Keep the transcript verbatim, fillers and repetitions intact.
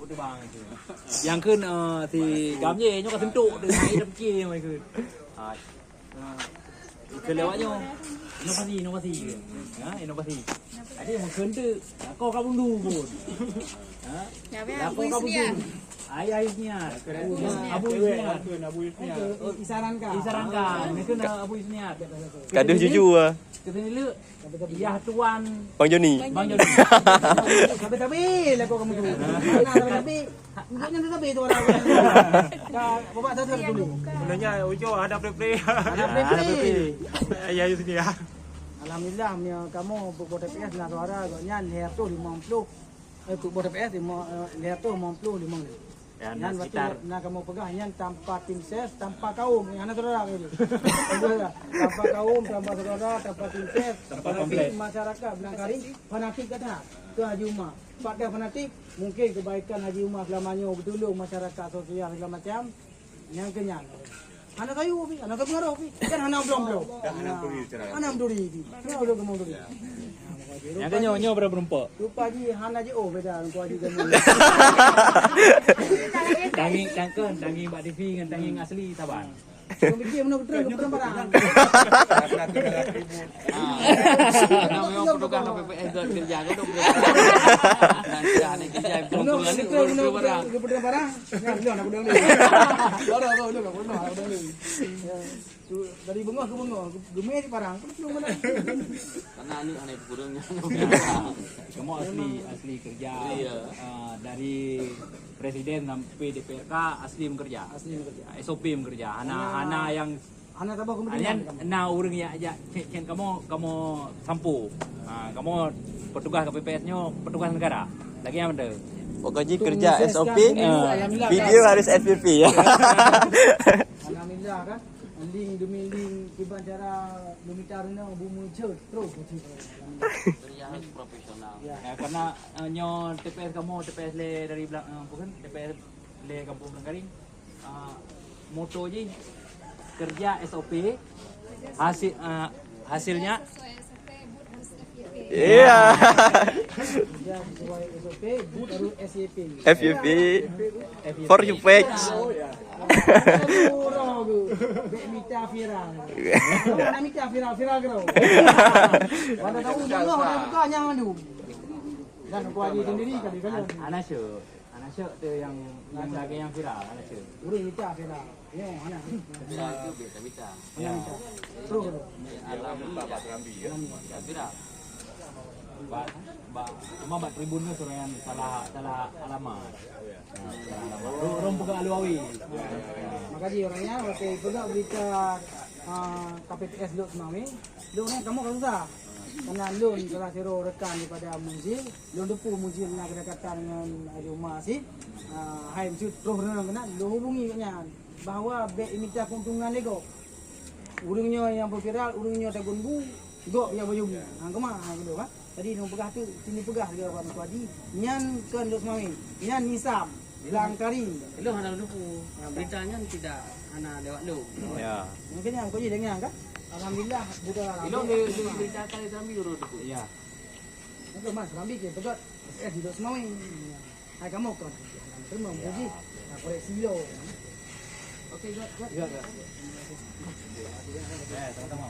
Tubang itu. Nyang kheun, eh, si Gam je, nyoe ka seuntuk tu, hai dah pike nyoe kheun. Ha. Ha. Keu lewat nyoe. Inovasi, inovasi. Ha, inovasi. Jadi meukeunteuk, lakoe ka bundu pun. Ha? Lakoe ka bundu. Ayah Yusniar. Abu Yusniar. Abu Yusniar. Isaranka. Isaranka. Meukeun Abu Yusniar. Ka deuh jujur ah. Keuteunileu, yah tuan Bang Joni. Bang Joni. Sabe-sabe lakoe kamoe tu. Nah, sabe-sabe. Bukannya sabe tu orang. Dah, bapak satu dulu. Sebenarnya Ujo ada play-play. Ada play-play. Ya, ya, sini ya. Alhamdulillah, meunyoe kamoe buet T P S na suara gobnyan lhèe reutôh limong ploh. Eh, buet T P S lima, eh, lhèe reutôh limong ploh limong. Ya, nyan na berarti sekitar. Na kamoe peugah nyan tanpa tim ses, tanpa kaum, hana saudara gitu. Tanpa kaum, tanpa saudara, tanpa tim ses, tanpa tapi komplek. Masyarakat Blangkari fanatik gata keu Haji Uma. Sebab dah fanatik, mungkin kebaikan Haji Uma selama nyoe beutulông masyarakat sosial segala macam. Nyang keu nyan. Hana sayu pi, hana sapeungaroh pi. Kan hana bloe-bloe. Dah hana peduli secara. Hana peduli pi. Hana peduli kamoe peduli. Nyang keu nyoe, nyoe bra beureumpok. Rupa jih hana jiôh beda ngon kuah jih kamoe. Tangieng cangkon, tangieng bak T V ngon tangieng asli saban. Kau mikir mana betul, betul barang. Ah, karena memang petugas K P P S dot kerja tu dong. Nanti dah ada kerja, betul-betul ada barang. Betul barang. Nah, belum aku dengar. Belum, belum, belum, belum aku dengar. Ya. Tu, dari bengah ke bengah, gemeh di parang. Belum mana. Karena anu hana kurang. Kamoe asli, asli kerja. Iya. Ah, dari presiden sampai D P R K asli bekerja. Asli bekerja. S O P bekerja. Hana, hana yang Hana saboh kemudian. Nyan na ureueng nyang jak cek-cek kamoe, kamoe sampo. Ha, kamoe petugas K P P S nyoe petugas negara. Lagèe nyan beutôi. Pokoknya kerja S O P, video harus S P P ya. Alhamdulillah kan. Link demi link kiban cara meminta renang bumi cek terus. Kerja harus profesional. Ya, karena eh, nyoe T P S kamoe, T P S lé dari belakang, bukan T P S lé Kampung Belangkaring. Ah, moto jih kerja S O P, hasil, ah, hasilnya. Iya. Kerja sesuai S O P, but harus S Y P. F Y P. For you facts. Bek mita viral. Mana mita viral, viral ke tau? Pada tahu dulu, pada buka nyang adu. Dan kuah sendiri kali kali. Anak syok. Anak syok tu yang, yang lagi yang viral, anak syok. Urang mita viral. Ya, mana? Viral tu biasa mita. Ya. Terus. Alam tak viral. Ba, ba, cuma bak tribun tu suruh yang salah, salah alamat. Ha, salah alamat. Rom, rom peugah alu awi. Makajih orangnya waktu peugah berita ah, K P P S Lhokseumawe, lôn nyan kamoe ka susah. Karena lôn salah sidroe rekan daripada Muzil, lôn teupeu Muzil na kedekatan ngon Haji Uma sit. Ah, hai meusti troh reunang keunan, lôn hubungi gobnyan bahwa bèk mita keuntungan lé gob. Ureueng nyoe nyang beuviral, ureueng nyoe tagun bu, gob nyang beujubu. Ha, keumah, ha, keudua, ha. Jadi, lôn peugah tu, sini peugah lé Abang Kuaji, nyan kon Lhokseumawe, nyan Nisam, Blangkaring. Ilôn hana lôn teupeu. Berita nyan tidak hana lewat lôn. Ya. Mungkin nyang Kuaji deungoe kan? Alhamdulillah, buta lah. Ilôn di, di berita kali sambil urut teupeu. Ya. Mungkin Mas Rambi ke peugah S S di Lhokseumawe. Hai kamoe kon. Terima puji. Nah, koreksi yo. Oke, good, good. Ya, ya. Ya, sama-sama.